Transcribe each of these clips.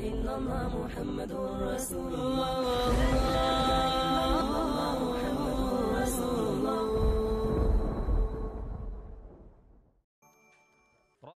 إلا الله محمد رسول الله لا إله إلا الله محمد رسول الله.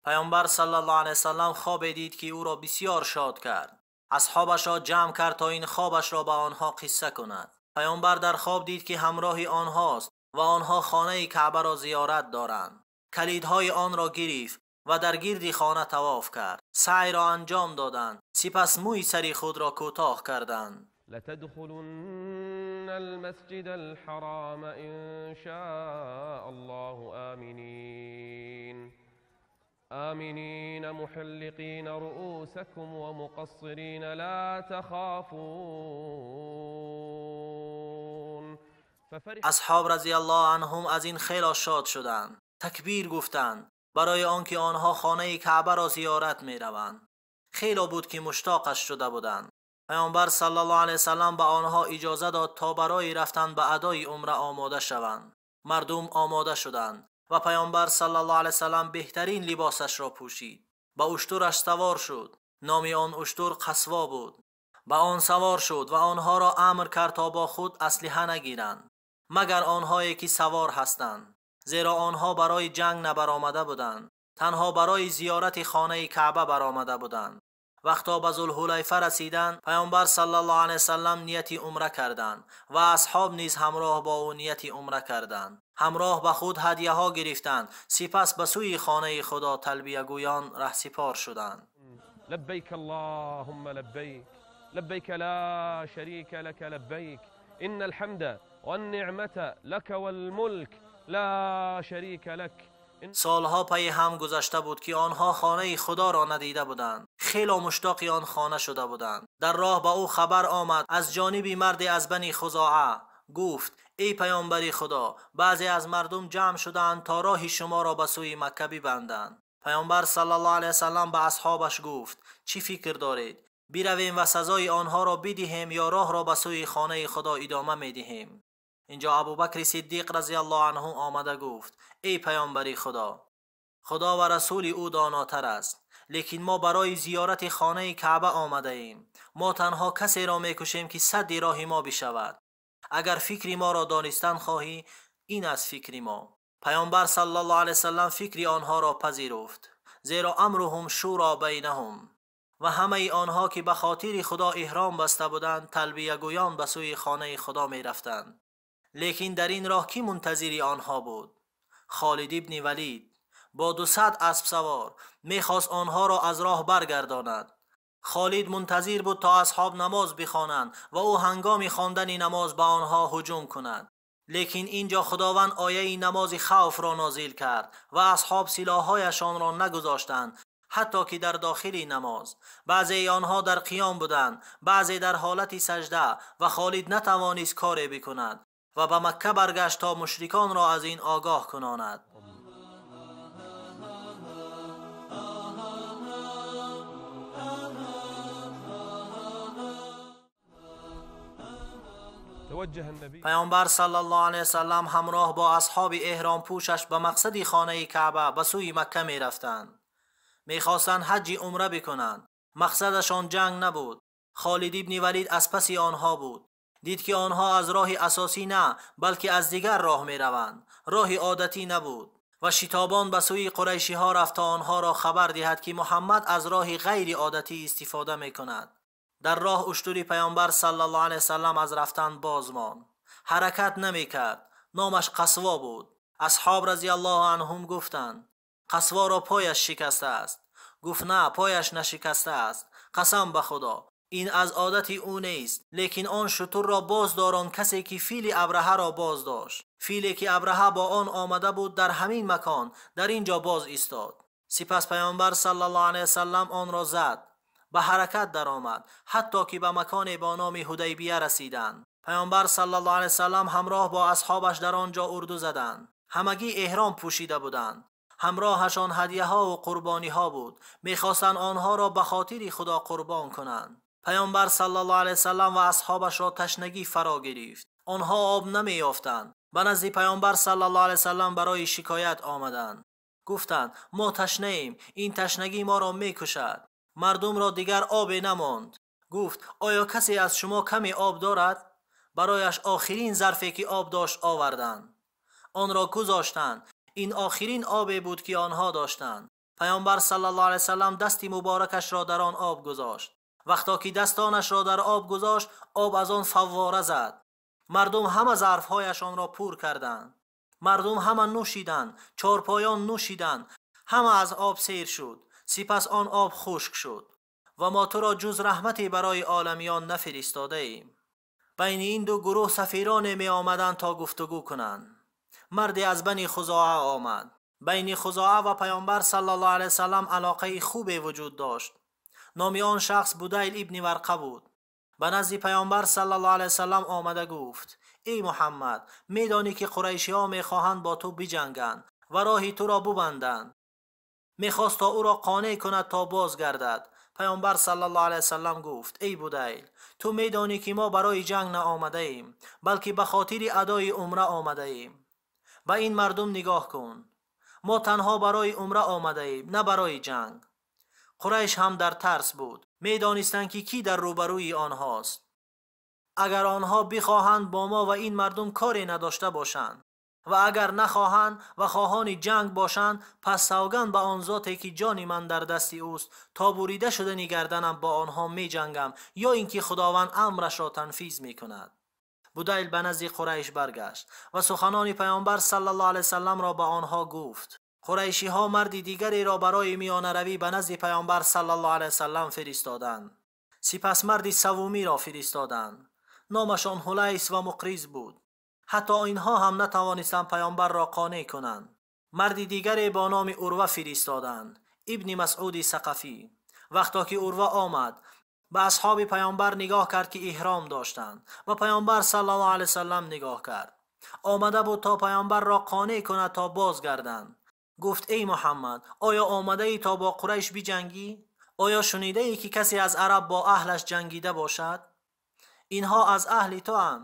پیامبر صلی الله علیه وسلم خواب دید که او را بسیار شاد کرد. اصحابش را جمع کرد تا این خوابش را به آنها قصه کند. پیامبر در خواب دید که همراه آنهاست و آنها خانه کعبه را زیارت دارند. کلیدهای آن را گرفت و در گرد خانه طواف کرد. سعی را انجام دادند. سپس موی سری خود را کوتاه کردند. لتدخلن المسجد الحرام إن شاء الله آمنين آمنين محلقين رؤوسكم ومقصرين لا تخافون. اصحاب رضی الله عنهم از این خیلی شاد شدند. تکبیر گفتند برای آنکه آنها خانه کعبه را زیارت می روند. خیلی بود که مشتاقش شده بودند. پیامبر صلی الله علیه وسلم به آنها اجازه داد تا برای رفتن به ادای عمره آماده شوند. مردم آماده شدند و پیامبر صلی الله علیه وسلم بهترین لباسش را پوشید. به اشترش سوار شد. نام آن اشتر قصوا بود. به آن سوار شد و آنها را امر کرد تا با خود اسلحه نگیرند مگر آنهایی که سوار هستند، زیرا آنها برای جنگ نبرآمده بودند، تنها برای زیارت خانه کعبه برآمده بودند. وقتا به ذوالحلیفه رسیدند، پیامبر صلی الله علیه وسلم نیت عمره کردند و اصحاب نیز همراه با او نیت عمره کردند. همراه به خود هدیه ها گرفتند. سپس به سوی خانه خدا تلبیه گویان رهسپار شدند. لبیک اللهم لبیک لبیک لا شریک لک لبیک ان الحمد والنعمة لك والملک لا شریک لک. سالها پی هم گذشته بود که آنها خانه خدا را ندیده بودند. خیلی مشتاق آن خانه شده بودند. در راه به او خبر آمد از جانب مرد از بنی خزاعه. گفت ای پیامبر خدا، بعضی از مردم جمع شدند تا راه شما را به سوی مکه ببندند. پیامبر صلی الله علیه وسلم به اصحابش گفت چی فکر دارید؟ برویم و سزای آنها را بدهیم یا راه را به سوی خانه خدا ادامه میدهیم؟ اینجا ابوبکر صدیق رضی الله عنه آمده گفت ای پیامبر خدا، خدا و رسول او داناتر است، لیکن ما برای زیارت خانه کعبه آمده ایم. ما تنها کسی را میکشیم که سد راه ما بشود. اگر فکر ما را دانستن خواهی، این از فکر ما. پیامبر صلی الله علیه وسلم فکر آنها را پذیرفت، زیرا امرهم شورا بینهم. و همه آنها که به خاطر خدا احرام بسته بودند تلبیه گویان به سوی خانه خدا می رفتند. لیکن در این راه کی منتظر آنها بود؟ خالد ابن ولید با 200 اسب سوار میخواست آنها را از راه برگرداند. خالد منتظر بود تا اصحاب نماز بخوانند و او هنگام خواندن نماز به آنها هجوم کند. لیکن اینجا خداوند آیه نماز خوف را نازل کرد و اصحاب سلاحهایشان را نگذاشتند حتی که در داخل نماز. بعضی آنها در قیام بودند، بعضی در حالت سجده و خالد نتوانست کاری بکند و به مکه برگشت تا مشرکان را از این آگاه کناند. پیامبر صلی الله علیه وسلم همراه با اصحاب احرام پوشش به مقصد خانه کعبه به سوی مکه می رفتند. می خواستند حج عمره بکنند. مقصدشان جنگ نبود. خالد ابن ولید از پس آنها بود. دید که آنها از راه اساسی نه بلکه از دیگر راه می روند. راه عادتی نبود و شتابان به سوی قریشی ها رفت تا آنها را خبر دهد که محمد از راه غیر عادتی استفاده می کند. در راه اشتری پیامبر صلی الله علیه وسلم از رفتن باز ماند. حرکت نمی کرد. نامش قصوا بود. اصحاب رضی الله عنهم گفتند قصوا را پایش شکسته است. گفت نه، پایش نشکسته است. قسم به خدا این از عادت او نیست. لیکن آن شتر را باز داران کسی که فیل ابرهه را باز داشت. فیلی که ابرهه با آن آمده بود در همین مکان در اینجا باز ایستاد. سپس پیامبر صلی الله علیه وسلم آن را زد. به حرکت درآمد حتی که به مکان با نام حدیبیه رسیدند. پیامبر صلی الله علیه وسلم همراه با اصحابش در آنجا اردو زدند. همگی احرام پوشیده بودند. همراهشان هدیه ها و قربانی ها بود. میخواستند آنها را به خاطر خدا قربان کنند. پیامبر صلی الله علیه وسلم و اصحابش را تشنگی فرا گرفت. آنها آب نمی‌یافتند. به نزد پیامبر صلی الله علیه وسلم برای شکایت آمدند. گفتند ما تشنه ایم، این تشنگی ما را میکشد. Мардум ро дигар обе намонд. Гуфт: оё касе аз шумо каме об дорад? Барояш охирин зарфе ки об дошт оварданд. Онро гузоштанд. Ин охирин обе буд ки онҳо доштанд. Паёмбар саллаллоҳу алайҳи васаллам дасти муборакашро дар он об гузошт. Вақто ки дастонашро дар об гузошт, об аз он фаввора зад. Мардум ҳама зарфҳояшонро пур карданд. Мардум ҳама нӯшиданд, чорпоён нӯшиданд, ҳама аз об сер шуд. Сипас он об хушк шуд. Ва мо туро ҷуз раҳмате барои оламиён нафиристодаем. Байни ин ду гурӯҳ сафироне меомаданд то гуфтугӯ кунанд. Марде аз бани Хузоа омад. Байни Хузоа ва паёмбар саллаллоҳу алайҳи васаллам алоқаи хубе вуҷуд дошт. Номи он шахс Будайл ибни Варқа буд. Ба назди паёмбар саллаллоҳу алайҳи васаллам омада гуфт: эй Муҳаммад, медонӣ ки қурайшиҳо мехоҳанд бо ту биҷанганд ва роҳи туро бубанданд. Мехост то ӯро қонеъ кунад то бозгардад. Паёмбар саллаллоҳу алайҳи васаллам гуфт: эй Будайл, ту медонӣ ки мо барои ҷанг наомадаем, балки ба хотири адои умра омадаем. Ба ин мардум нигоҳ кун. Мо танҳо барои умра омадаем, на барои ҷанг. Қурайш ҳам дар тарс буд. Медонистанд ки кӣ дар рӯбарӯи онҳост. Агар онҳо бихоҳанд бо мо ва ин мардум коре надошта бошанд ва агар нахоҳанд ва хоҳони ҷанг бошанд, пас савганд ба он зоте ки ҷони ман дар дасти ӯст, то бурида шудани гарданам бо онҳо меҷангам, ё ин ки худованд амрашро танфиз мекунад. Будайл ба назди Қурайш баргашт ва суханони паёмбар саллаллоҳу алайҳи васалламро ба онҳо гуфт. Қурайшиҳо марди дигареро барои миёнаравӣ ба назди паёмбар саллаллоҳу алайҳи васаллам фиристоданд. Сипас марди саввумиро фиристоданд. Номашон Ҳулайс ва Муқриз буд. Ҳатто инҳо ҳам натавонистанд паёмбарро қонеъ кунанд. Марди дигаре бо номи Урва фиристоданд, ибни Масъуди Сақафӣ. Вақто ки Урва омад, ба асҳоби паёмбар нигоҳ кард ки эҳром доштанд ва паёмбар саллаллоҳу алайҳи васаллам нигоҳ кард. Омада буд то паёмбарро қонеъ кунад то бозгарданд. Гуфт: эй Муҳаммад, оё омадаӣ то бо Қурайш биҷангӣ? Оё шунидаӣ ки касе аз араб бо аҳлаш ҷангида бошад? Инҳо аз аҳли туанд.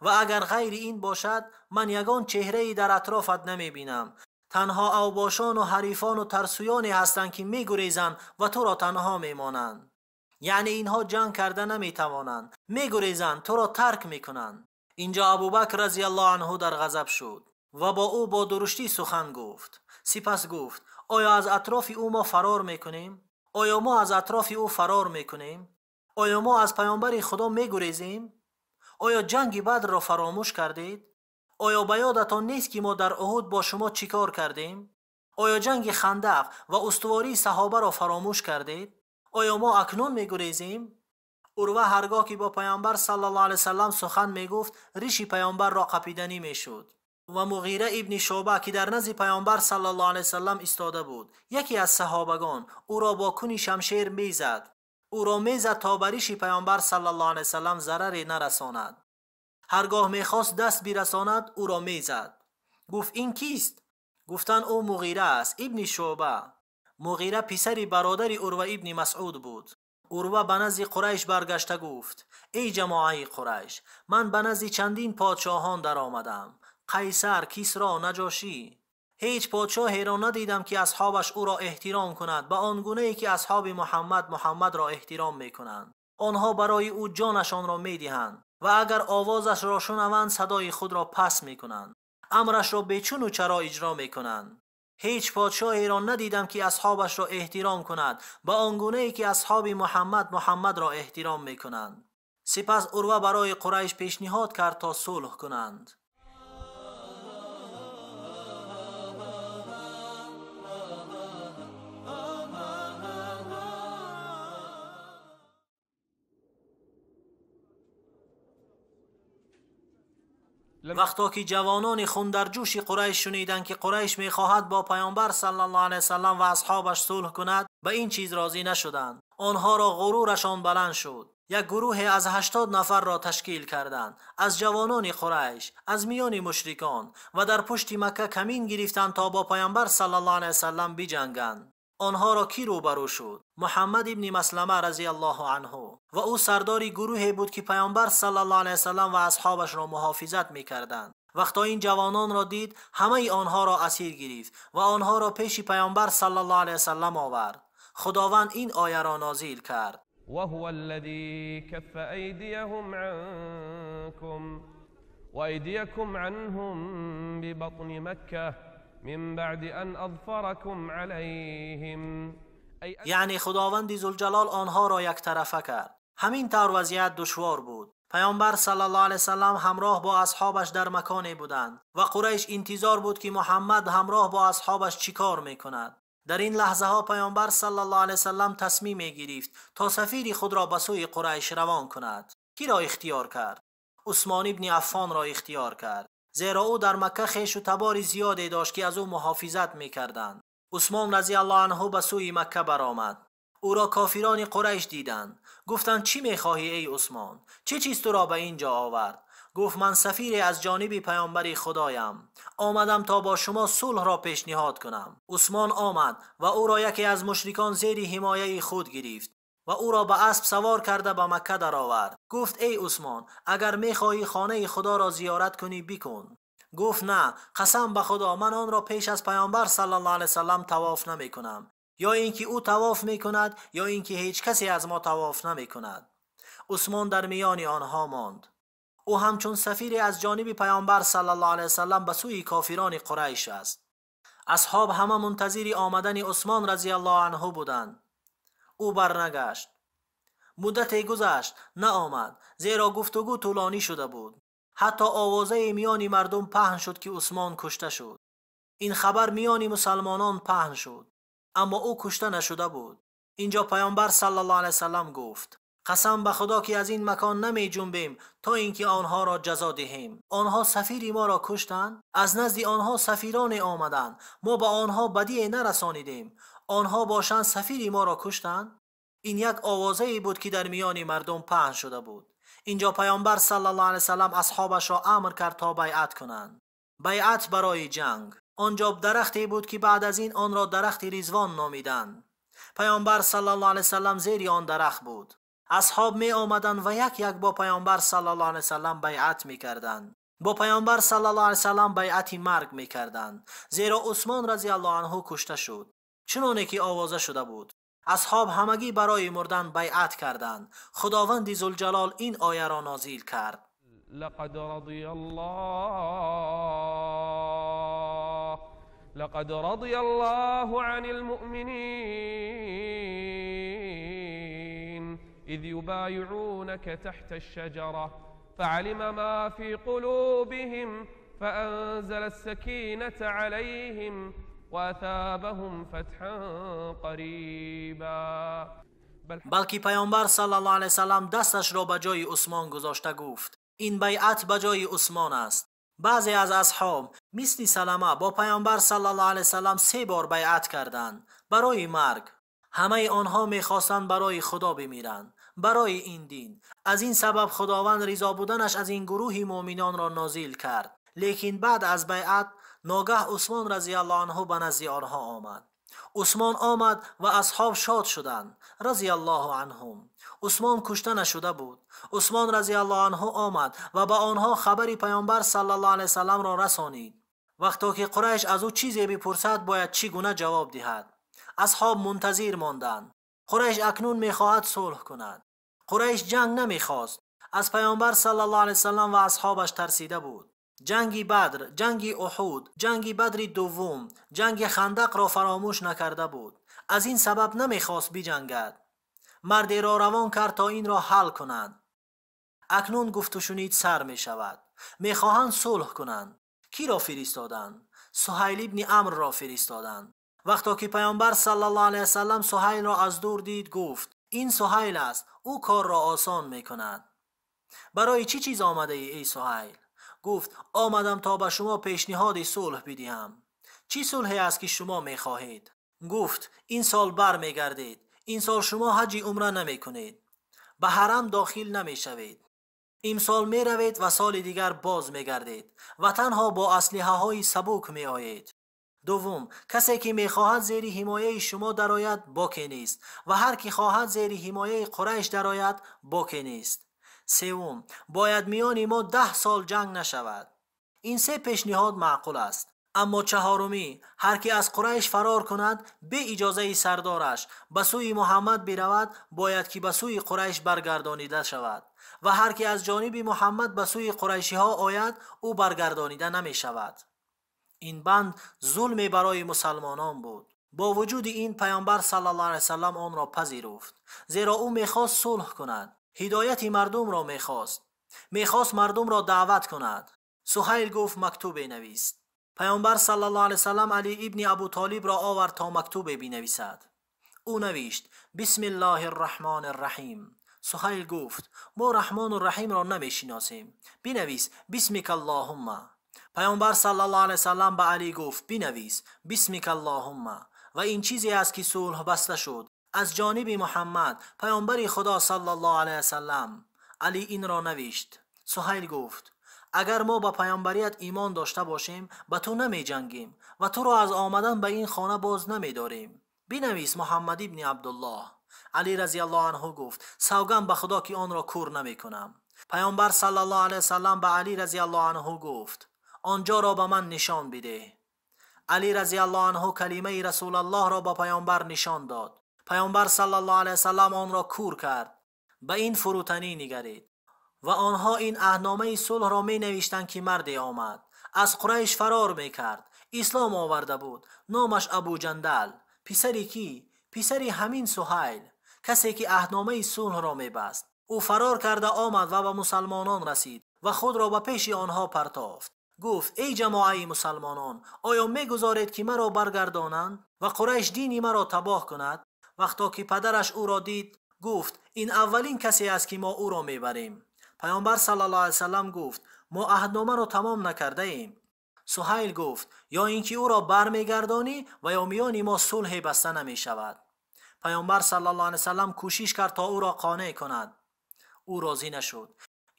Ва агар ғайри ин бошад, ман ягон чеҳрае дар атрофат намебинам. Танҳо авбошону ҳарифону тарсуёне ҳастанд ки мегурезанд ва туро танҳо мемонанд. Яъне инҳо ҷанг карда наметавонанд, мегурезанд, туро тарк мекунанд. Инҷо Абубакр разияллоҳу анҳу дар ғазаб шуд ва бо ӯ бо дуруштӣ сухан гуфт. Сипас гуфт: оё аз атрофи ӯ мо фарор мекунем? Оё мо аз атрофи ӯ фарор мекунем? Оё мо аз паёмбари Худо мегурезем? Оё ҷанги Бадрро фаромӯш кардед? Оё ба ёдатон нест ки мо дар Уҳуд бо шумо чӣ кор кардем? Оё ҷанги Хандақ ва устувории саҳобаро фаромӯш кардед? Оё мо акнун мегурезем? Урва ҳаргоҳ ки бо паёмбар саллаллоҳу алайҳи васаллам сухан мегуфт, риши паёмбарро қапиданӣ мешуд. Ва Муғира ибни Шуъба ки дар назди паёмбар саллаллоҳу алайҳи васаллам истода буд, яке аз саҳобагон, ӯро бо куни шамшер мезад. Ӯро мезад то ба риши паёмбар саллаллоҳу алайҳи васаллам зараре нарасонад. Ҳаргоҳ мехост даст бирасонад, ӯро мезад. Гуфт: ин кист? Гуфтанд: ӯ Муғира аст, ибни Шуъба. Муғира писари бародари Урва ибни Масъуд буд. Урва ба назди Қурайш баргашта гуфт: эй ҷамоаи Қурайш, ман ба назди чандин подшоҳон даромадам. Қайсар, Кисро, Наҷошӣ. Ҳеҷ подшоҳеро надидам ки асҳобаш ӯро эҳтиром кунад ба он гунае ки асҳоби Муҳаммад Муҳаммадро эҳтиром мекунанд. Онҳо барои ӯ ҷонашонро медиҳанд ва агар овозашро шунаванд, садои худро пас мекунанд. Амрашро бечуну чаро иҷро мекунанд. Ҳеҷ подшоҳеро надидам ки асҳобашро эҳтиром кунад ба он гунае ки асҳоби Муҳаммад Муҳаммадро эҳтиром мекунанд. Сипас Урва барои Қурайш пешниҳод кард то сулҳ кунанд. Вақто ки ҷавонони хундарҷӯши Қурайш шуниданд ки Қурайш мехоҳад бо паёмбар саллаллоҳу алайҳи васаллам ва асҳобаш сулҳ кунад, ба ин чиз розӣ нашуданд. Онҳоро ғурурашон баланд шуд. Як гурӯҳе аз 80 нафарро ташкил карданд аз ҷавонони Қурайш, аз миёни мушрикон, ва дар пушти Макка камин гирифтанд то бо паёмбар саллаллоҳу алайҳи васаллам биҷанганд. Онҳоро кӣ рӯбарӯ шуд? Муҳаммад ибни Маслама разияллоҳу анҳу. Ва ӯ сардори гурӯҳе буд ки паёмбар саллаллоҳу алайҳи васаллам ва асҳобашро муҳофизат мекарданд. Вақто ин ҷавононро дид, ҳамаи онҳоро асир гирифт ва онҳоро пеши паёмбар саллаллоҳу алайҳи васаллам овард. خداوند این آیه را نازل کرد: وهو الذي كف أيديهم عنكم وأيديكم عنهم ببطن مكة من بعد أن أظفركم عليهم. یعنی خداوند ذوالجلال آنها را یک طرفه کرد. همین طور وضعیت دشوار بود. پیامبر صلی الله علیه وسلم همراه با اصحابش در مکانی بودند و قریش انتظار بود که محمد همراه با اصحابش چیکار میکند. در این لحظه ها پیامبر صلی الله علیه وسلم تصمیم میگرفت تا سفیر خود را به سوی قریش روان کند. کی را اختیار کرد؟ عثمان ابن عفان را اختیار کرد، زیرا او در مکه خویش و تبار زیادی داشت که از او محافظت میکردند. عثمان رضی الله عنه به سوی مکه برآمد. او را کافران قریش دیدند. گفتند چی میخواهی ای عثمان؟ چه چیز تو را به اینجا آورد؟ گفت من سفیر از جانب پیامبر خدایم، آمدم تا با شما صلح را پیشنهاد کنم. عثمان آمد و او را یکی از مشرکان زیر حمایه خود گرفت و او را به اسب سوار کرده به مکه درآورد. گفت ای عثمان، اگر میخواهی خانه خدا را زیارت کنی بکن. گفت نه، قسم به خدا من آن را پیش از پیامبر صلی الله علیه وسلم طواف نمی کنم، یا اینکه او طواف می کند یا اینکه هیچ کسی از ما طواف نمی کند. عثمان در میان آنها ماند. او همچون سفیر از جانب پیامبر صلی الله علیه وسلم به سوی کافران قریش است. اصحاب همه منتظر آمدن عثمان رضی الله عنه بودند. او برنگشت. مدتی گذشت، نه آمد، زیرا گفتگو طولانی شده بود. حتی آوازه میان مردم پهن شد که عثمان کشته شد. این خبر میان مسلمانان پهن شد، اما او کشته نشده بود. اینجا پیامبر صلی الله علیه وسلم گفت قسم به خدا که از این مکان نمی جنبیم تا اینکه آنها را جزا دهیم. آنها سفیر ما را کشتند، از نزد آنها سفیران آمدند، ما به آنها بدی نرسانیدیم، آنها باشند سفیر ما را کشتند. این یک آوازه بود که در میان مردم پهن شده بود. اینجا پیامبر صلی الله علیه وسلم اصحابش را امر کرد تا بیعت کنند. بیعت برای جنگ. آنجا درختی بود که بعد از این آن را درخت رضوان نامیدند. پیامبر صلی الله علیه وسلم زیر آن درخت بود. اصحاب می آمدند و یک یک با پیامبر صلی الله علیه وسلم بیعت می کردند. با پیامبر صلی الله علیه وسلم بیعت مرگ می کردند، زیرا عثمان رضی الله عنه کشته شد، چنانه که آوازه شده بود. اصحاب همگی برای مردن بیعت کردند. خداوند ذوالجلال این آیه را نازل کرد: لقد رضی الله عن المؤمنین إذ يبايعونك تحت الشجرة فعلم ما في قلوبهم فأنزل السكينة عليهم وأثابهم فتحا قريبا. بلکه پیامبر صلی الله علیه وسلم دستش را به جای عثمان گذاشته گفت این بیعت به جای عثمان است. بعضی از اصحاب مثل سلمه با پیامبر صلی الله علیه وسلم 3 بار بیعت کردند برای مرگ. همه آنها میخواستند برای خدا بمیرند، برای این دین. از این سبب خداوند رضا بودنش از این گروه مؤمنان را نازل کرد. لیکن بعد از بیعت ناگه عثمان رضی الله عنه به نزد آنها آمد. عثمان آمد و اصحاب شاد شدند رضی الله عنهم. عثمان کشته نشده بود. عثمان رضی الله عنه آمد و به آنها خبری پیامبر صلی الله علیه وسلم را رسانید. وقتی که قریش از او چیزی بپرسد باید چگونه جواب دهد؟ اصحاب منتظر ماندند. قریش اکنون میخواهد صلح کند. قریش جنگ نمیخواست. از پیامبر صلی الله علیه وسلم و اصحابش ترسیده بود. جنگ بدر، جنگ احد، جنگ بدر دوم، جنگ خندق را فراموش نکرده بود. از این سبب نمیخواست بجنگد. مردی را روان کرد تا این را حل کنند. اکنون گفت و شنید سر می شود. میخواهند صلح کنند. کی را فرستادند؟ سهیل ابن عمرو را فرستادند. وقتی که پیامبر صلی الله علیه وسلم سهیل را از دور دید گفت این سهیل است، او کار را آسان می کند. برای چی چیز آمده ای سهیل؟ گفت آمدم تا به شما پیشنهاد صلح بدهم. چی صلحی است که شما می خواهید؟ گفت این سال بر می گردید. این سال شما حج عمره نمی کنید. به حرم داخل نمی شوید. امسال می روید و سال دیگر باز می گردید و تنها با اسلحه های سبک می آیید. دوم، کسی که می خواهد زیر حمایه شما درآید باکی نیست و هر کی خواهد زیر حمایه قریش درآید باکی نیست. سوم، باید میان ما 10 سال جنگ نشود. این 3 پیشنهاد معقول است، Аммо чаҳорумӣ, ҳар ки аз Қурайш фарор кунад бе иҷозаи сардораш ба сӯи Муҳаммад биравад, бояд ки ба сӯи Қурайш баргардонида шавад ва ҳар ки аз ҷониби Муҳаммад ба сӯи қурайшиҳо ояд, ӯ баргардонида намешавад. Ин банд зулме барои мусалмонон буд. Бо вуҷуди ин паёмбар саллаллоҳу алайҳи васаллам онро пазируфт, зеро ӯ мехост сулҳ кунад, ҳидояти мардумро мехост, мехост мардумро даъват кунад. Суҳайл гуфт мактубе навист. Паёмбар саллаллоҳу алайҳи васаллам Али ибни Абу Толибро овард то мактубе бинависад. Ӯ навишт: бисмиллоҳи рраҳмони рраҳим. Суҳайл гуфт: мо Раҳмону Раҳимро намешиносем. Бинавис бисмика Аллоҳумма. Паёмбар саллаллоҳу алайҳи васаллам ба Али гуфт: бинавис бисмика Аллоҳумма. Ва ин чизе аст ки сулҳ баста шуд аз ҷониби Муҳаммад, паёмбари Худо саллаллоҳу алайҳи васаллам. Али инро навишт. Суҳайл гуфт: агар мо ба паёмбарият имон дошта бошем, ба ту намеҷангем ва туро аз омадан ба ин хона боз намедорем. Бинавис Муҳаммад ибни Абдуллоҳ. Али разияллоҳу анҳу гуфт: савганд ба Худо ки онро кур намекунам. Паёмбар саллаллоҳу алайҳи васаллам ба Али разияллоҳу анҳу гуфт: он ҷоро ба ман нишон бидеҳ. Али разияллоҳу анҳу калимаи Расулаллоҳро ба паёмбар нишон дод. Паёмбар саллаллоҳу алайҳи васаллам онро кур кард. Ба ин фурӯтанӣ нигаред. Ва онҳо ин аҳдномаи сулҳро менавиштанд ки марде омад, аз Қурайш фарор мекард, ислом оварда буд, номаш Абу Ҷандал. Писари кӣ? Писари ҳамин Суҳайл, касе ки аҳдномаи сулҳро мебаст. Ӯ фарор карда омад ва ба мусалмонон расид ва худро ба пеши онҳо партофт. Гуфт: эй ҷамоаи мусалмонон, оё мегузоред ки маро баргардонанд ва Қурайш дини маро табоҳ кунад? Вақто ки падараш ӯро дид, гуфт: ин аввалин касе аст ки мо ӯро мебарем. Паёмбар саллаллоҳу алайҳи васаллам гуфт: мо аҳдномаро тамом накардаем. Суҳайл гуфт: ё ин ки ӯро бармегардонӣ ва ё миёни мо сулҳе баста намешавад. Паёмбар саллаллоҳу алайҳи васаллам кӯшиш кард то ӯро қонеъ кунад. Ӯ розӣ нашуд.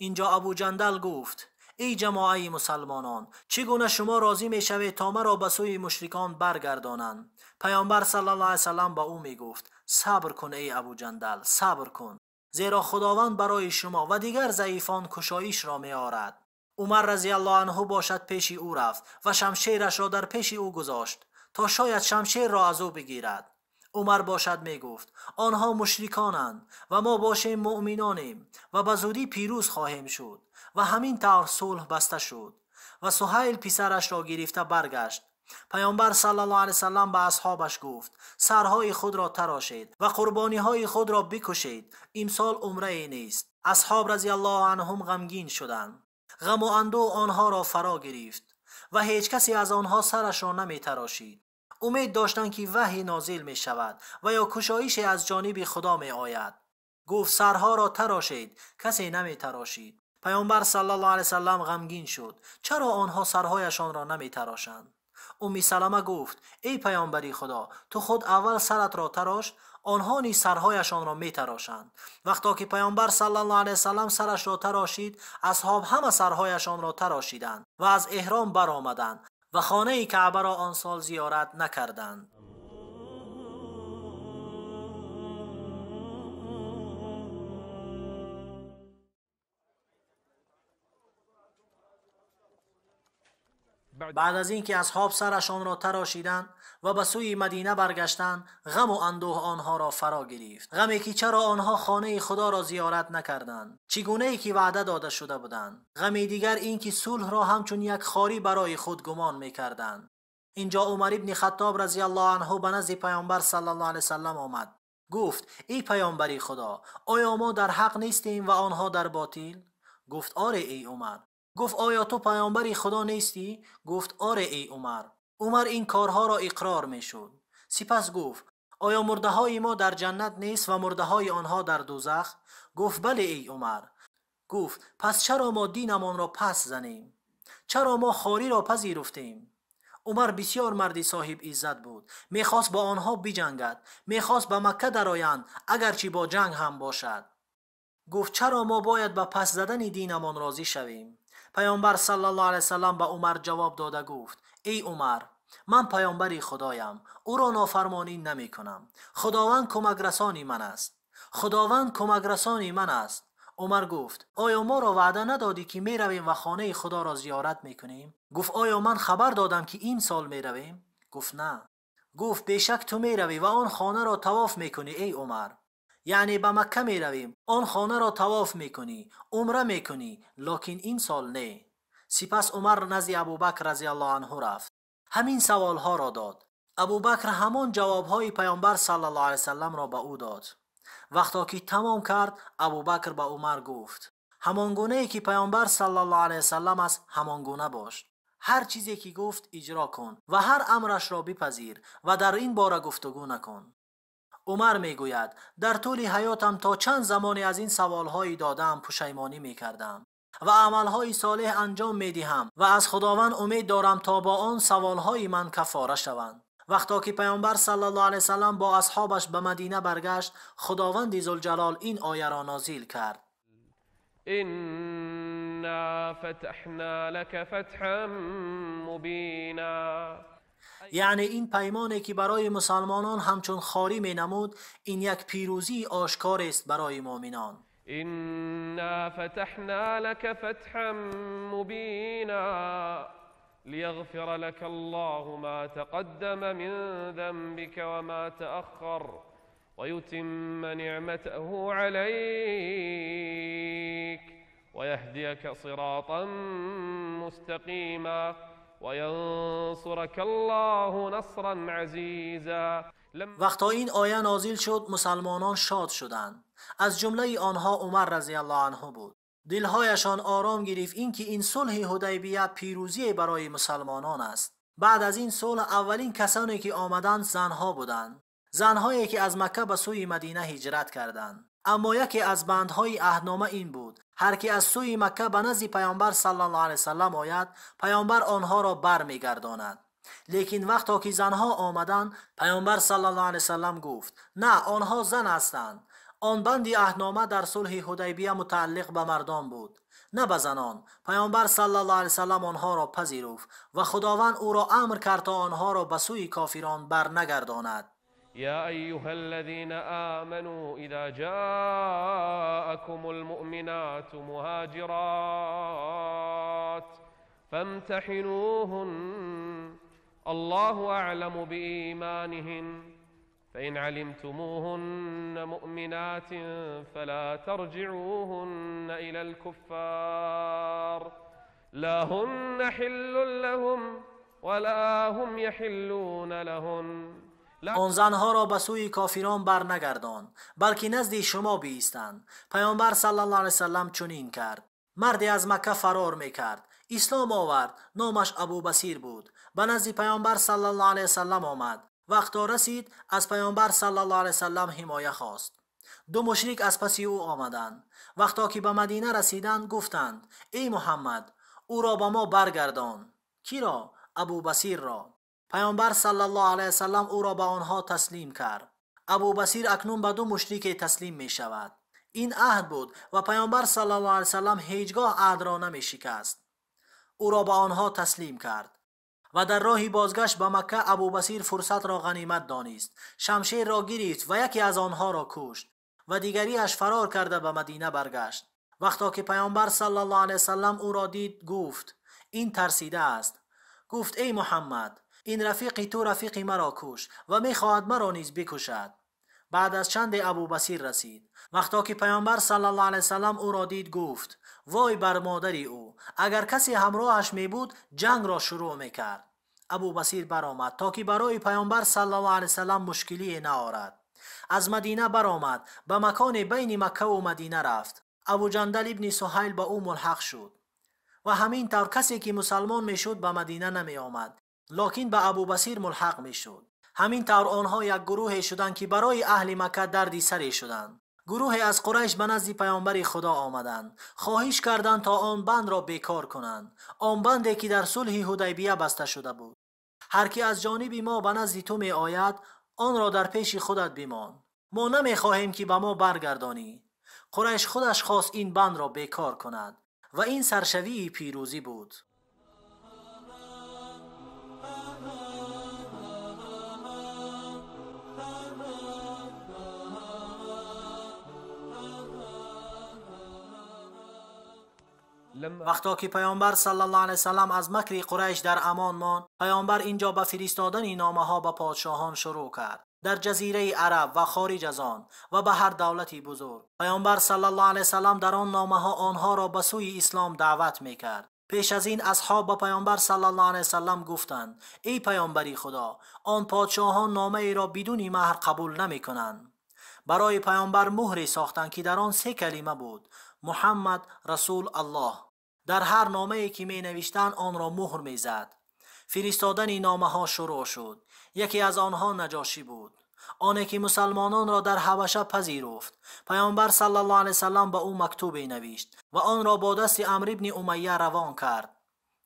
Инҷо Абу Ҷандал гуфт: эй ҷамоаи мусалмонон, чӣ гуна шумо розӣ мешавед то маро ба сӯи мушрикон баргардонанд? Паёмбар саллаллоҳу алайҳи васаллам ба ӯ мегуфт: сабр кун эй Абу Ҷандал, сабр кун, зеро Худованд барои шумо ва дигар заифон кушоишро меорад. Умар разияллоҳу анҳу бошад пеши ӯ рафт ва шамшерашро дар пеши ӯ гузошт то шояд шамшерро аз ӯ бигирад. Умар бошад мегуфт: онҳо мушриконанд ва мо бошем муъминонем ва ба зудӣ пирӯз хоҳем шуд. Ва ҳамин тавр сулҳ баста шуд ва Суҳайл писарашро гирифта баргашт. Паёмбар саллаллоҳу алайҳи васаллам ба асҳобаш гуфт: сарҳои худро тарошед ва қурбониҳои худро бикушед, имсол умрае нест. Асҳоб разияллоҳу анҳум ғамгин шуданд. Ғаму андӯҳ онҳоро фаро гирифт ва ҳеҷ касе аз онҳо сарашро наметарошид. Умед доштанд ки ваҳй нозил мешавад ва ё кушоише аз ҷониби Худо меояд. Гуфт: сарҳоро тарошед. Касе наметарошид. Паёмбар саллаллоҳу алайҳи васаллам ғамгин шуд. Чаро онҳо сарҳояшонро наметарошанд? Умми Салама гуфт: эй паёмбари Худо, ту худ аввал саратро тарош, онҳо низ сарҳояшонро метарошанд. Вақто ки паёмбар саллаллоҳу алайҳи васаллам сарашро тарошид, асҳоб ҳама сарҳояшонро тарошиданд ва аз эҳром баромаданд ва хонаи Каъбаро он сол зиёрат накарданд. Баъд аз ин ки асҳоб сарашонро тарошиданд ва ба сӯи Мадина баргаштанд, ғаму андӯҳ онҳоро фаро гирифт. Ғаме ки чаро онҳо хонаи Худоро зиёрат накарданд, чӣ гунае ки ваъда дода шуда буданд. Ғами дигар ин ки сулҳро ҳамчун як хорӣ барои худ гумон мекарданд. Инҷо Умар ибни Хаттоб разияллоҳу анҳу ба назди паёмбар саллаллоҳу алайҳи васаллам омад. Гуфт: эй паёмбари Худо, оё мо дар ҳақ нестем ва онҳо дар ботил? Гуфт: оре эй Умар. Гуфт: оё ту паёмбари Худо нестӣ? Гуфт: оре эй Умар. Умар ин корҳоро иқрор мешуд. Сипас гуфт: оё мурдаҳои мо дар ҷаннат нест ва мурдаҳои онҳо дар дӯзах? Гуфт: бале эй Умар. Гуфт: пас чаро мо динамонро пас занем? Чаро мо хориро пазируфтем? Умар бисёр марди соҳиб иззат буд. Мехост бо онҳо биҷангад, мехост ба Макка дароянд, агарчи бо ҷанг ҳам бошад. Гуфт: чаро мо бояд ба пас задани динамон розӣ шавем? Паёмбар саллаллоҳу алайҳи васаллам ба Умар ҷавоб дода гуфт: эй Умар, ман паёмбари Худоям, ӯро нофармонӣ намекунам. Худованд кӯмакрасони ман аст. Худованд кӯмакрасони ман аст. Умар гуфт: оё моро ваъда надодӣ ки меравем ва хонаи Худоро зиёрат мекунем? Гуфт: оё ман хабар додам ки ин сол меравем? Гуфт: на. Гуфт: бешак ту меравӣ ва он хонаро тавоф мекунӣ, эй Умар. Яъне ба Макка меравем, он хонаро тавоф мекунӣ, умра мекунӣ, локин ин сол не. Сипас Умар назди Абубакр разияллоҳу анҳу рафт. Ҳамин саволҳоро дод. Абубакр ҳамон ҷавобҳои паёмбар саллаллоҳу алайҳи васалламро ба ӯ дод. Вақто ки тамом кард, Абубакр ба Умар гуфт: ҳамон гунае ки паёмбар саллаллоҳу алайҳи васаллам аст, ҳамон гуна бош. Ҳар чизе ки гуфт иҷро кун ва ҳар амрашро бипазир ва дар ин бора гуфтугӯ накун. Умар мегӯяд: дар тӯли ҳаётам то чанд замоне аз ин саволҳои додаам пушаймонӣ мекардам ва амалҳои солеҳ анҷом медиҳам ва аз Худованд умед дорам то бо он саволҳои ман каффора шаванд. Вақто ки паёмбар саллаллоҳу алайҳи васаллам бо асҳобаш ба Мадина баргашт, Худованди зулҷалол ин ояро нозил кард: إنا فتحنا لك فتحا مبينا. Яъне ин паймоне ки барои мусалмонон ҳамчун хорӣ менамуд, ин як пирӯзии ошкор аст барои муъминон. إنا فتحنا لك فتحا مبينا ليغفر لك الله ما تقدم من ذنبك وما تأخر ويتم نعمته عليك ويهديك صراطا مستقيما وينصرك الله نصرا عزيزا. Вақто ин оя нозил шуд, мусалмонон шод шуданд. Аз ҷумлаи онҳо Умар разияллоҳу анҳу буд. Дилҳояшон ором гирифт ин ки ин сулҳи Ҳудайбия пирӯзие барои мусалмонон аст. Баъд аз ин сулҳ аввалин касоне ки омаданд занҳо буданд, занҳое ки аз Макка ба сӯи Мадина ҳиҷрат карданд. Аммо яке аз бандҳои аҳднома ин буд: ҳар ки аз сӯи Макка ба назди паёмбар саллаллоҳу алайҳи васаллам ояд, паёмбар онҳоро бармегардонад. Лекин вақто ки занҳо омаданд, паёмбар саллаллоҳу алайҳи васаллам гуфт: на, онҳо зан ҳастанд. Он банди аҳднома дар сулҳи Ҳудайбия мутааллиқ ба мардон буд, на ба занон. Паёмбар саллаллоҳу алайҳи васаллам онҳоро пазируфт ва Худованд ӯро амр кард то онҳоро ба сӯи кофирон барнагардонад. يا أيها الذين آمنوا إذا جاءكم المؤمنات مهاجرات فامتحنوهن الله أعلم بإيمانهن فإن علمتموهن مؤمنات فلا ترجعوهن إلى الكفار لا هن حل لهم ولا هم يحلون لهن. Он занҳоро ба сӯи кофирон барнагардон, балки назди шумо биистанд. Паёмбар саллаллоҳу алайҳи васаллам чунин кард. Марде аз Макка фарор мекард, ислом овард, номаш Абубасир буд. Ба назди паёмбар саллаллоҳу алайҳи васаллам омад. Вақто расид, аз паёмбар саллаллоҳу алайҳи васаллам ҳимоя хост. Ду мушрик аз паси ӯ омаданд. Вақто ки ба Мадина расиданд, гуфтанд: эй Муҳаммад, ӯро ба мо баргардон. Киро? Абубасирро. Паёмбар саллаллоҳу алайҳи васаллам ӯро ба онҳо таслим кард. Абубасир акнун ба ду мушрике таслим мешавад. Ин аҳд буд ва паёмбар саллаллоҳу алайҳи васаллам ҳеҷ гоҳ аҳдро намешикаст. Ӯро ба онҳо таслим кард ва дар роҳи бозгашт ба Макка Абубасир фурсатро ғанимат донист. Шамшерро гирифт ва яке аз онҳоро кушт ва дигариаш фарор карда ба Мадина баргашт. Вақто ки паёмбар саллаллоҳу алайҳи васаллам ӯро дид, гуфт: ин тарсида аст. Гуфт: эй Муҳаммад, ин рафиқи ту рафиқи маро кушт ва мехоҳад маро низ бикушад. Баъд аз чанде Абубасир расид. Вақто ки паёмбар саллаллоҳу алайҳи васаллам ӯро дид, гуфт: вой бар модари ӯ, агар касе ҳамроҳаш мебуд, ҷангро шурӯъ мекард. Абубасир баромад то ки барои паёмбар саллаллоҳу алайҳи васаллам мушкилие наорад. Аз Мадина баромад, ба маконе байни Маккаву Мадина рафт. Абуҷандал ибни Суҳайл ба ӯ мулҳақ шуд ва ҳамин тавр касе ки мусалмон мешуд ба Мадина намеомад, локин ба Абубасир мулҳақ мешуд. Ҳамин тавр онҳо як гурӯҳе шуданд ки барои аҳли Макка дарди саре шуданд. Гурӯҳе аз Қурайш ба назди паёмбари Худо омаданд, хоҳиш карданд то он бандро бекор кунанд, он банде ки дар сулҳи Ҳудайбия баста шуда буд. Ҳар ки аз ҷониби мо ба назди ту меояд, онро дар пеши худат бимон. Мо намехоҳем ки ба мо баргардонӣ. Қурайш худаш хост ин бандро бекор кунад ва ин саршавии пирӯзӣ буд. وقتا که پیامبر صلی الله علیه وسلم از مکر قریش در امان ماند، پیامبر اینجا به فرستادن نامه ها به پادشاهان شروع کرد، در جزیره عرب و خارج از آن و به هر دولتی بزرگ. پیامبر صلی الله علیه وسلم در آن نامه ها آنها را به سوی اسلام دعوت میکرد. پیش از این اصحاب به پیامبر صلی الله علیه وسلم گفتند: ای پیامبری خدا، آن پادشاهان نامه ای را بدون مهر قبول نمی کنند. برای پیامبر مهری ساختند که در آن 3 کلمه بود: محمد رسول الله. در هر نامه ای که می نوشتند آن را مهر می زد. فرستادن نامه ها شروع شد. یکی از آنها نجاشی بود، آنی که مسلمانان را در حبشه پذیرفت. پیامبر صلی الله علیه وسلم به او مکتوبی نوشت و آن را با دست عمرو بن امیه روان کرد.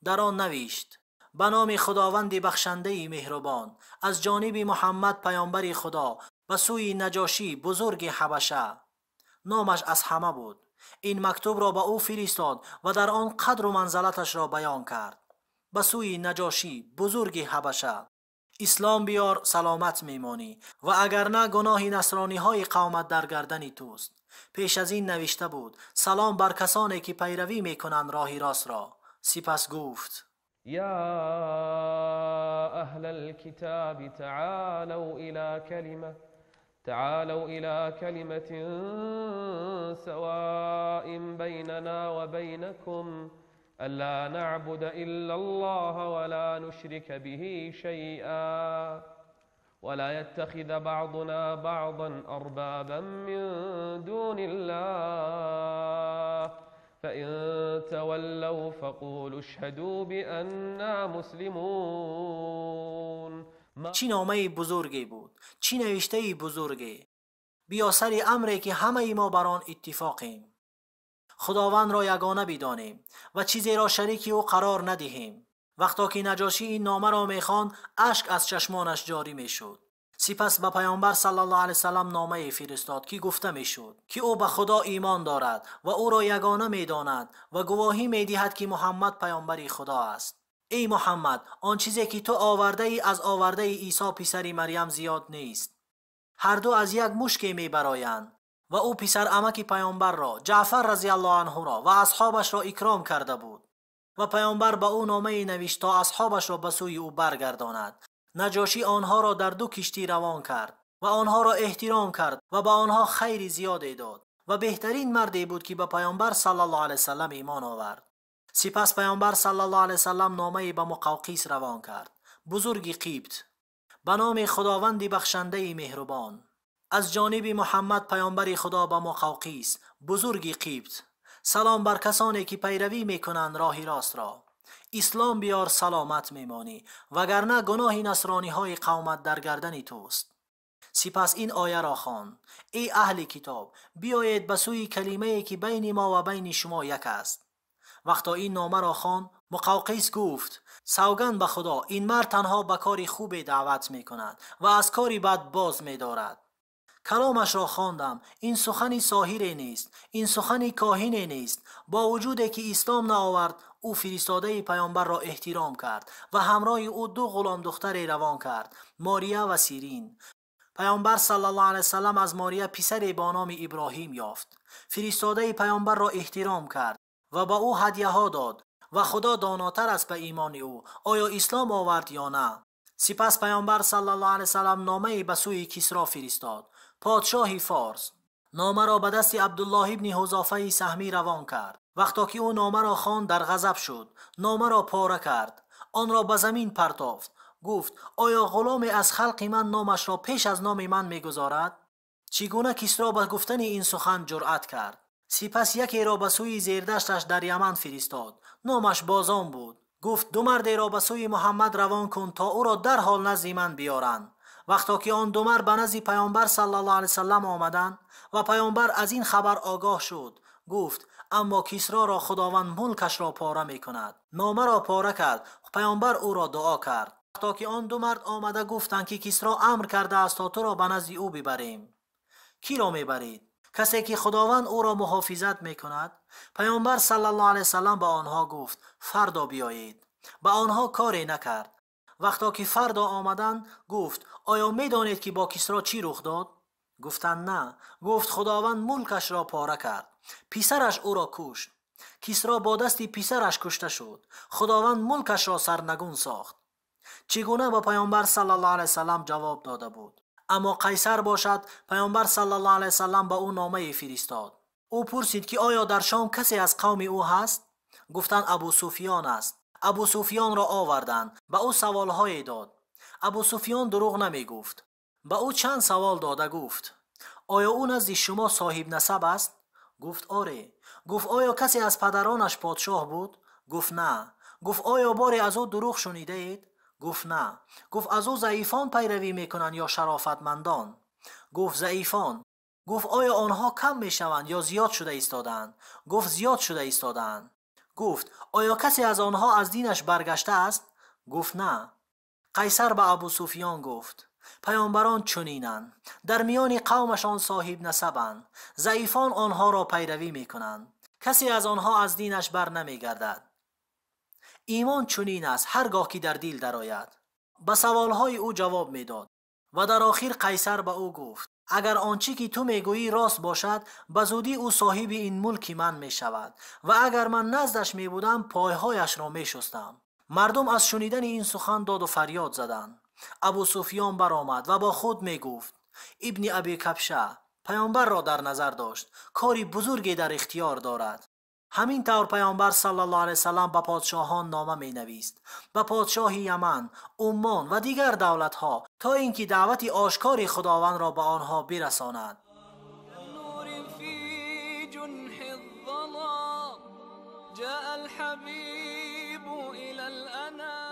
در آن نوشت: به نام خداوند بخشنده مهربان، از جانب محمد پیامبر خدا به سوی نجاشی بزرگ حبشه. نامش از همه بود. این مکتوب را به او فرستاد و در آن قدر و منزلتش را بیان کرد. به سوی نجاشی بزرگ حبشه: اسلام بیار سلامت میمانی و اگر نه گناه نصرانی های قومت در گردن توست. پیش از این نوشته بود: سلام بر کسانی که پیروی میکنند راه راست را. سپس گفت: یا اهل الكتاب تعالوا إلى كلمة سواء بيننا وبينكم ألا نعبد إلا الله ولا نشرك به شيئا ولا يتخذ بعضنا بعضا أربابا من دون الله فإن تولوا فقولوا اشهدوا بأننا مسلمون. چی نامه بزرگی بود، چی نوشته بزرگی. بیا سر امری که همه ما بر آن اتفاقیم. خداوند را یگانه بدانیم و چیزی را شریک او قرار ندهیم. وقتا که نجاشی این نامه را میخواند، اشک از چشمانش جاری میشد. سپس به پیامبر صلی الله علیه وسلم نامه فرستاد که گفته میشد که او به خدا ایمان دارد و او را یگانه میداند و گواهی میدهد که محمد پیامبر خدا است. ای محمد، آن چیزی که تو آورده ای از آورده عیسی پسر مریم زیاد نیست. هر دو از یک مشک میبرایند و او پسر عمک پیامبر را، جعفر رضی الله عنه را و اصحابش را اکرام کرده بود و پیامبر به او نامه نوشت تا اصحابش را به سوی او برگرداند. نجاشی آنها را در 2 کشتی روان کرد و آنها را احترام کرد و به آنها خیر زیادی داد و بهترین مردی بود که به پیامبر صلی الله علیه وسلم ایمان آورد. سپس پیامبر صلی الله علیه وسلم نامه به مقوقس روان کرد، بزرگ قبط: به نام خداوند بخشنده مهربان، از جانب محمد پیامبر خدا به مقوقس بزرگ قبط: سلام بر کسانی که پیروی میکنند راه راست را. اسلام بیار سلامت میمانی وگرنه گناه نصرانی های قومت در گردن توست. سپس این آیه را خواند: ای اهل کتاب، بیایید به سوی کلمه که بین ما و بین شما یک است. وقتا این نامه را خواند، مقوقس گفت: سوگند به خدا، این مرد تنها به کار خوب دعوت می کند و از کاری بد باز می دارد. کلامش را خواندم، این سخنی ساحری نیست، این سخنی کاهنی نیست. با وجودی که اسلام نآورد، او فرستاده پیامبر را احترام کرد و همراه او 2 غلام دختر روان کرد، ماریا و سیرین. پیامبر صلی الله علیه وسلم از ماریا پسری با نام ابراهیم یافت. فرستاده پیامبر را احترام کرد و با او هدیه ها داد و خدا داناتر است به ایمان او، آیا اسلام آورد یا نه. سپس پیامبر صلی الله علیه وسلم نامه به سوی کسری فرستاد، پادشاه فارس. نامه را به دست عبدالله ابن حذافه سهمی روان کرد. وقتا که او نامه را خواند در غضب شد، نامه را پاره کرد، آن را به زمین پرتافت. گفت: آیا غلام از خلق من نامش را پیش از نام من میگذارد؟ چگونه کسری به گفتن این سخن جرأت کرد؟ سپس یکی را به سوی زیردستش در یمن فرستاد، نامش بازان بود. گفت: 2 مرد را به سوی محمد روان کن تا او را در حال نزد من بیارند. وقتا که آن 2 مرد به نزد پیامبر صلی الله علیه وسلم آمدند و پیامبر از این خبر آگاه شد، گفت: اما کسری را خداوند ملکش را پاره می کند. نامه را پاره کرد. پیامبر او را دعا کرد. تا که آن 2 مرد آمده گفتند که کسری امر کرده است تا تو را به نزد او ببریم. کی را میبرید؟ کسی که خداوند او را محافظت می کند. پیامبر صلی الله علیه وسلم به آنها گفت: فردا بیایید. به آنها کاری نکرد. وقتا که فردا آمدند گفت: آیا میدانید که با کسری چی رخ داد؟ گفتند: نه. گفت: خداوند ملکش را پاره کرد، پسرش او را کشت. Кисро бо дасти писараш кушта шуд. Худованд мулкашро сарнагун сохт. Чӣ гуна ба паёмбар саллаллоҳу алайҳи васаллам ҷавоб дода буд. Аммо Қайсар бошад, паёмбар саллаллоҳу алайҳи васаллам ба ӯ номае фиристод. Ӯ пурсид, ки оё дар Шом касе аз қавми ӯ ҳаст? Гуфтанд, Абу Суфиён аст. Абу Суфиёнро оварданд, ба ӯ саволҳое дод. Абу Суфиён дурӯғ намегуфт. Ба ӯ чанд савол дода гуфт: оё ӯ назди шумо соҳиб насаб аст? Гуфт: оре. Гуфт: оё касе аз падаронаш подшоҳ буд? Гуфт: на. Гуфт: оё боре аз ӯ дурӯғ шунидаед? Гуфт: на. Гуфт: аз ӯ заифон пайравӣ мекунанд ё шарофатмандон? Гуфт: заифон. Гуфт: оё онҳо кам мешаванд ё зиёд шуда истодаанд? Гуфт: зиёд шуда истодаанд. Гуфт: оё касе аз онҳо аз динаш баргашта аст? Гуфт: на. Қайсар ба Абу Суфиён гуфт: паёмбарон чунинанд, дар миёни қавмашон соҳиб насабанд, заифон онҳоро пайравӣ мекунанд, касе аз онҳо аз динаш бар намегардад. Имон чунин аст ҳар гоҳ ки дар дил дарояд. Ба саволҳои ӯ ҷавоб медод ва дар охир Қайсар ба ӯ гуфт: агар он чӣ ки ту мегӯӣ рост бошад, ба зудӣ ӯ соҳиби ин мулки ман мешавад ва агар ман наздаш мебудам, пойҳояшро мешустам. Мардум аз шунидани ин сухан доду фарёд заданд. Абу Суфиён баромад ва бо худ мегуфт: Ибни Аби Кабша паёмбарро дар назар дошт, кори бузурге дар ихтиёр дорад. Ҳамин тавр паёмбар саллаллоҳу алайҳи васаллам ба подшоҳон нома менавист, ба подшоҳи Яман, Уммон ва дигар давлатҳо, то ин ки даъвати ошкори Худовандро ба онҳо бирасонад. جاء الحبيب إلى الأنام.